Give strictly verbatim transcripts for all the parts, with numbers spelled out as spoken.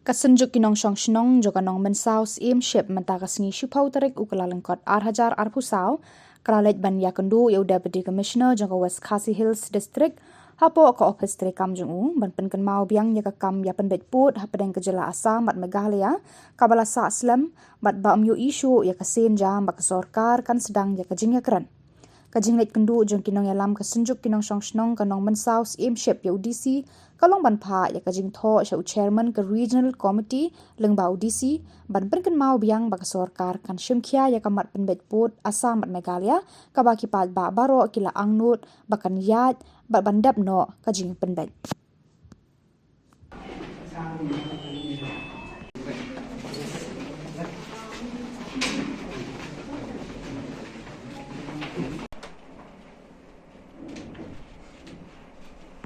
Ka Synjuk ki Nongshong Shnong jong ka Nongmynsaw Syiemship mynta ka sngi shiphew tarik u Kyllalyngkot ar hajar arphew saw ka la leit ban ïakynduh ïa u Deputy Commissioner jong ka West Khasi Hills District hapoh ka ophis treikam jong u ban pynkynmaw biang ïa ka kam ïa pynbeit pud hapdeng ka jylla Assam bad Meghalaya kaba la sah slem bad ba ym ïohi shuh ïa ka sien jam ba ka sorkar kan sdang ïa ka jingïakren. Ka jingleit kynduh jong ki nongïalam ka Synjuk ki Nongshong Shnong ka Nongmynsaw Syiemship ïa u D C ka long ban phah ïa ka jingthoh sha u Chairman ka Regional Committee lyngba u D C ban pynkynmaw biang ba ka sorkar kan shimkhia ïa ka mat pynbeit pud Assam bad Meghalaya kaba ki paidbah baroh ki la angnud ba kan ïaid bad ban dep noh ka jingpynbeit.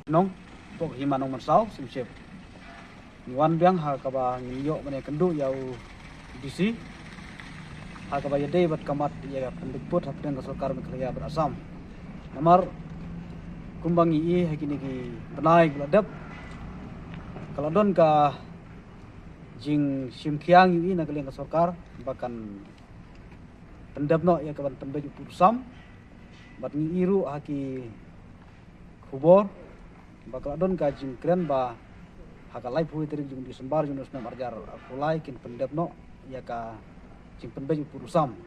Nong, pok hima Nongmynsaw Syiemship. Ngi wan biang ha kaba ngin ïoh ban ïakynduh ïa u D C ha kaba ïadei bad ka mat ïa ka pynbeit pud hapdeng ka sorkar Meghalaya bad Assam. Namar kumba ngi i ha kine ki bnai ki la dep ka la don ka jingshimkhia ngi i na ka liang ka sorkar ba kan pyndep noh ïa ka ban pynbeit u pud u sam. Bad ngi i ruh ha ki khubor ba ka la don ka jingkren ba ha ka laiphew tarik jong December jong u snem ar hajar arphew lai kin pyndep noh ïa ka jingpynbeit u pud u sam.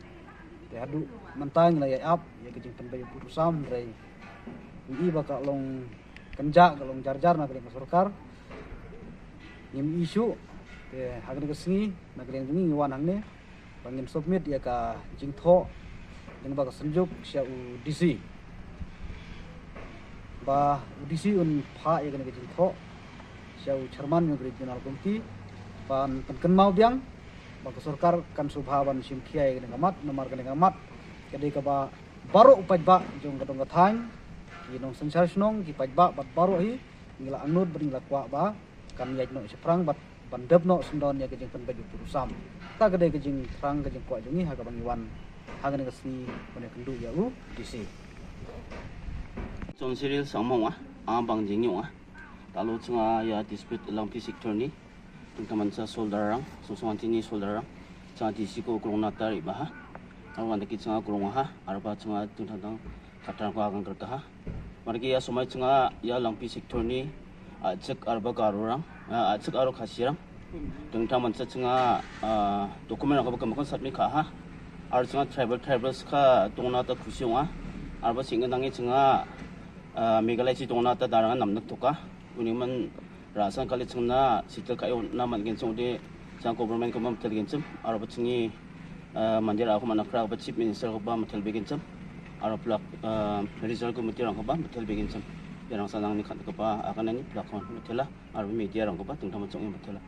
Te haduh mynta ngi la ïa ap ïa ka jingpynbeit u pud u sam hynrei ngi i ba ka long kynjah ka long jar jar na ka liang ka sorkar. Ngim i shuh te ha kane ka sngi na ka liang jong ngi ngi wan hangne ba ngin submit ïa ka jingthoh lyngba ka Synjuk sha u D C. Ba u D C un phah ïa kane ka jingthoh sha u Chairman jong ka Regional Committee ban pynkynmaw biang ba ka sorkar kan sngewbha ban shimkhia ïa kane ka mat namar kane ka mat ka dei kaba baroh u paidbah jong ka dong ka thaiñ ki nongsynshar shnong ki paidbah bad baroh hi ngi la angnud bad ngi la kwah ba kan ïaid noh shaphrang bad ban dep noh syndon ïa ka jingpynbeit u pud u sam. Kata ka dei ka jingthrang ka jingkwah jong ngi ha kaba ngi wan ha kane ka sngi ban ïakynduh ïa u D C. Chon Cyril Sangmong ah, ah bang jingñiuh ah. Talo chunga ïa dispute Langpih sector ni. Tengtang man sa soldier rang, song song anti ni soldier rang. Chunga D C ko kurung na tari ba ha. Arwan daki chunga kurung ha, arba chunga tengtang tang khatrang ko agang kerka ha. Marki ïa somai chunga ïa Langpih sector ni, ah, chek arba ka arurang, ah, chek aru khasirang. Tengtang man sa chunga, ah, document ko ba kemakon submit ka ha. Ar chunga tribal tribal ska tongna ta khusiung ah. Arba singa dangi chunga, ah, Meghalaya chi tongna ta darang nam nak tuka. Uni man rasan kali chunga na sitel ka yo na man gen chung de chang government ko mam tel gen chum. Arba chungi, ah, mandir aku mana kra ba chief minister ko ba matel begin chum. Arba plak, ah, result ko matir ko ba matel begin chum. Yarang sanang ni khat ko ba akan ni plak ko matela. Arba media rang ko ba tengtang man chung matela.